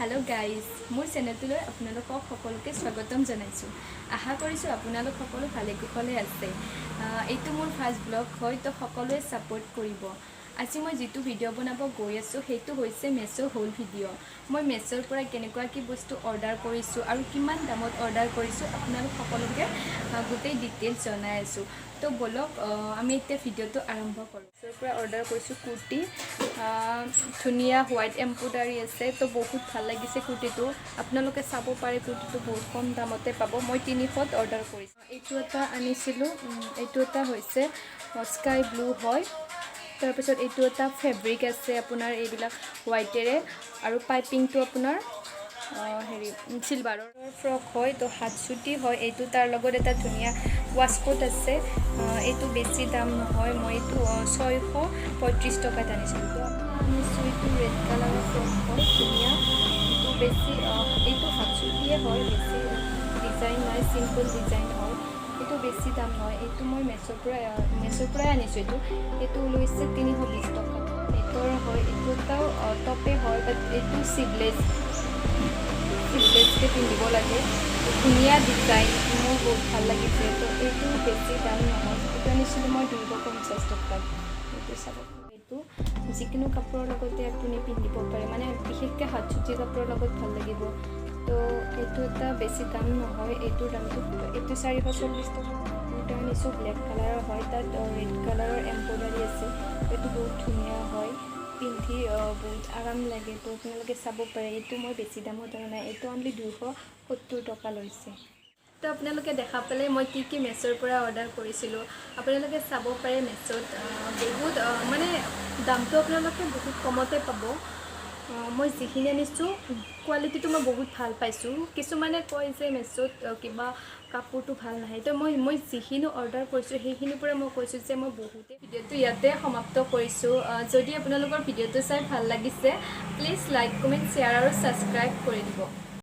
Hello' guys, মোৰ চেনেলটোলৈ আপোনালোকক সকলোকে স্বাগতম জনাইছোঁ। আশা কৰিছোঁ আপোনালোক সকলো ভালে কুশলে আছে। এইটো মোৰ ফাৰ্ষ্ট ব্লগ হয়, তো সকলোৱে ছাপোৰ্ট কৰিব। আজি মই যিটো ভিডিঅ' বনাব গৈ আছোঁ, সেইটো হৈছে মেছ' হল ভিডিঅ'। মই মেছ'ৰ পৰা কেনেকুৱা কি বস্তু অৰ্ডাৰ কৰিছোঁ আৰু কিমান দামত অৰ্ডাৰ কৰিছোঁ, আপোনালোক সকলোকে গোটেই ডিটেইলছ জনাই আছোঁ। তো ব'লক, আমি এতিয়া ভিডিঅ'টো আৰম্ভ কৰোঁ। মেছ'ৰ পৰা অৰ্ডাৰ কৰিছোঁ কুৰ্তি। ধুনীয়া হোৱাইট এম্ব্ৰইডাৰী আছে, তো বহুত ভাল লাগিছে কুৰ্তিটো। আপোনালোকে চাব পাৰে, কুৰ্তিটো বহুত কম দামতে পাব। মই 300ত অৰ্ডাৰ কৰিছোঁ। এইটো এটা আনিছিলোঁ। এইটো এটা হৈছে স্কাই ব্লু হয়। তাৰপিছত এইটো এটা ফেব্ৰিক আছে আপোনাৰ এইবিলাক হোৱাইটেৰে আৰু পাইপিংটো আপোনাৰ হেৰি চিলভাৰৰ ফ্ৰক হয়। তো হাত চুটি হয় এইটো। তাৰ লগত এটা ধুনীয়া ৱাছকোট আছে। এইটো বেছি দাম নহয়। মই এইটো 635 টকাত আনিছিলোঁ। তো আনিছোঁ এইটো ৰেড কালাৰৰ ফ্ৰক হয়, ধুনীয়া। এইটো বেছি এইটো হাত চুটিয়ে হয়, বেছি ডিজাইন নাই, চিম্পল ডিজাইন হয়। এইটো বেছি দাম নহয়। এইটো মই মেছ'ৰ পৰাই আনিছোঁ এইটো। এইটো লৈছে 320 টকা। নেটৰ হয়। এইটো এটাও টপে হয়, বাট এইটো শ্লিভলেছকৈ পিন্ধিব লাগে। ধুনীয়া ডিজাইন, মোৰ বহুত ভাল লাগিছে। তো এইটো বেছি দাম নহয়। এইটো আনিছিলোঁ মই 250 টকাত। এইটো চাব, এইটো যিকোনো কাপোৰৰ লগতে আপুনি পিন্ধিব পাৰে, মানে বিশেষকৈ হাত চুটি কাপোৰৰ লগত ভাল লাগিব। তো এইটো এটা বেছি দাম নহয়। এইটোৰ দামটো এইটো 440 টকা। এইটো আনিছোঁ, ব্লেক কালাৰৰ হয়। তাত ৰেড কালাৰৰ এম্ব্ৰইডাৰী আছে। এইটো বহুত ধুনীয়া হয়, পিন্ধি বহুত আৰাম লাগে। তো আপোনালোকে চাব পাৰে। এইটো মই বেছি দামত অনা নাই। এইটো অনলি 270 টকা লৈছে। তো আপোনালোকে দেখা পালে মই কি কি মেছ'ৰ পৰা অৰ্ডাৰ কৰিছিলোঁ। আপোনালোকে চাব পাৰে, মেছ'ত বহুত মানে দামটো আপোনালোকে বহুত কমতে পাব। মই যিখিনি আনিছোঁ, কোৱালিটিটো মই বহুত ভাল পাইছোঁ। কিছুমানে কয় যে মেছ'ত কিবা কাপোৰটো ভাল নাহে। তো মই যিখিনি অৰ্ডাৰ কৰিছোঁ, সেইখিনিৰ পৰা মই কৈছোঁ যে মই বহুতে ভিডিঅ'টো ইয়াতে সমাপ্ত কৰিছোঁ। যদি আপোনালোকৰ ভিডিঅ'টো চাই ভাল লাগিছে, প্লিজ লাইক, কমেণ্ট, শ্বেয়াৰ আৰু ছাবস্ক্ৰাইব কৰি দিব।